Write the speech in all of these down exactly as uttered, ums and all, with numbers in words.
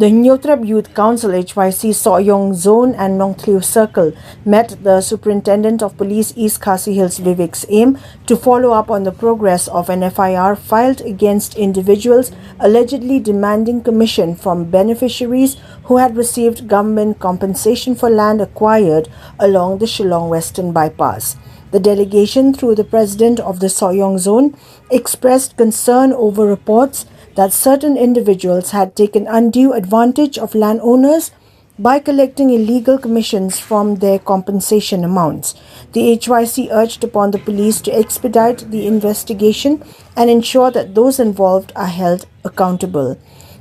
The Hynñiewtrep Youth Council, H Y C, Sohiong Zone and Nongthliew Circle met the Superintendent of Police, East Khasi Hills, Vivek Syiem, to follow up on the progress of an F I R filed against individuals allegedly demanding commission from beneficiaries who had received government compensation for land acquired along the Shillong Western Bypass. The delegation, through the president of the Sohiong Zone, expressed concern over reports that certain individuals had taken undue advantage of landowners by collecting illegal commissions from their compensation amounts. The H Y C urged upon the police to expedite the investigation and ensure that those involved are held accountable.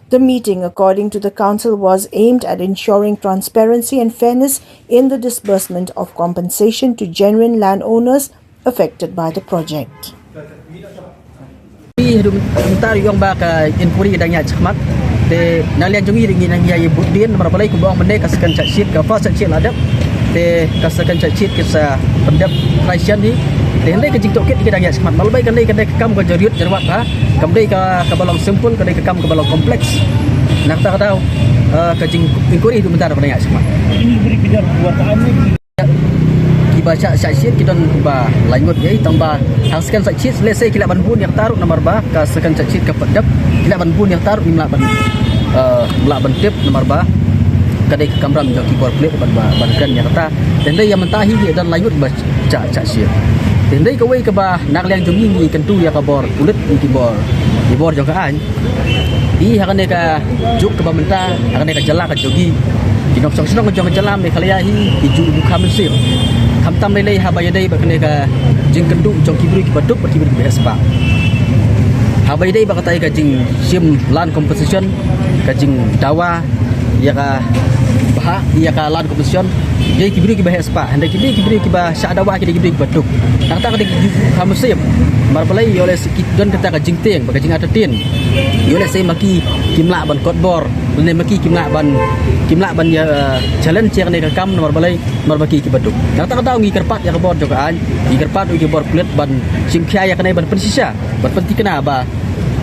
The meeting, according to the council, was aimed at ensuring transparency and fairness in the disbursement of compensation to genuine landowners affected by the project. Pi haduh mynta ruh ïong ba ka inquiry ka dang ïaid shakhmat. Te na liang jong ngi ruh ngi nang ïa bud dien namar balei kumba ong mynne ka second charge sheet, ka first charge sheet la dep. Te ka second charge sheet ka sa pyndep trai shen hi. Te hynrei ka jingtohkit ka dang ïaid shakhmat. Namar balei kane kane ka kam ka jariut jarwat ha. Kam dei ka kaba long simple, ka dei ka kam kaba long complex. Na kata ka daw, eh, ka jing inquiry haduh mynta ruh ka dang ïaid shakhmat. Kiba shah, shah shit ki don ba lai ngut ïa i tang ba hang second shah shit, let's say ki lah ban bun ïa kata ruh namar ba ka second shah shit ka pat dep, ki lah ban bun ïa kata ruh ngim lah ban, eh, ngim lah ban tip namar ba ka dei ka kamram jong ki bor pulit ban ba, ban kren ïa kata. Te hynrei ïa mynta hi ki don lai ngut ba shah, shah shit. Te hynrei kawei kaba na ka liang jong ngi ngi kyntu ïa ka bor pulit, ïa ki bor, ki bor jong ka aiñ. Hi ha kane ka juk kaba mynta, ha kane ka jylla ka jong ngi, ki nongshong shnong ka jong ka jylla Meghalaya hi ki ju, ju kham mynsiem. Khamtam lei lei haba ïadei bad kane ka jingkynduh jong ki briew kiba duk bad ki briew kiba heh spah. Haba ïadei bad kata ka jingshim land compensation, ka jingdawa ïa ka bhah ïa ka land compensation, dei ki briew kiba heh spah, hynrei ki dei ki briew kiba shah dawa ki dei ki briew kiba duk. Tang tang dei ki ju kham mynsiem. Namar balei ïoh lehse ki don kata ka jingtieng bad ka jingartatien. Ïoh lehse ma ki kim lah ban kot bor, lane ma ki kim lah ban, kim lah ban ïa, eh, challenge ïa kane ka kam namar balei, namar ba ki kiba duk. Tang tang daw ngi kyrpad ïa ka bor jong ka aiñ, ngi kyrpad ïa ki bor pulit ban shim khia ïa kane ban pynshisha, ban pynthikna ba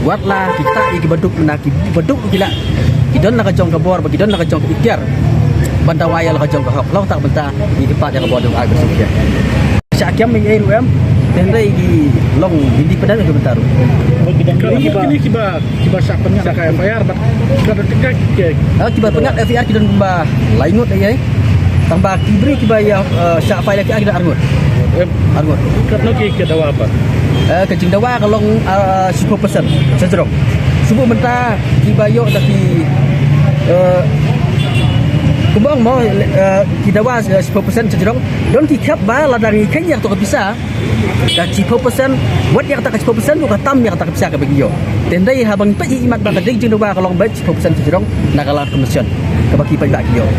wat la ki ktah ïa kiba duk, mynta kiba duk ki lah, ki don la ka jong ka bor bad ki don la ka jong ka ikhtiar ban dawa ïa la ka jong ka hok. Long tang mynta ngi kyrpad ïa ka bor jong ka aiñ ban shim khia. Shah kem ei ei ruh em, te hynrei ki long independent ka mynta ruh. Ki don kiba, kiba shah pynïap ka F I R bad ka don ki, ki, ah, kiba pynïap F I R ki don kumba lai ngut ei ei. Tang ba ki briew kiba ïa, eh, shah file F I R ki don ar ngut. Em. Ar ngut. Katno ki, ki dawa pat? Eh, ka jingdawa ka long, eh, shiphew percent shajrong. Shu mynta kiba ïoh da ki, eh, kumba ong mo, eh, ki dawa, eh, shiphew percent shajrong. Don ki khep ba lada ngi kheiñ ïa kato ka pisa, ka shiphew percent, wat ïa kata ka shiphew percent ruh ka tam ïa kata ka pisa kaba ki ïoh. Te hynrei haba ngi peit ïa i mat ba ka dei jingdawa ka long ba shiphew percent shajrong na ka land commission kaba ki paidbah ki ïoh.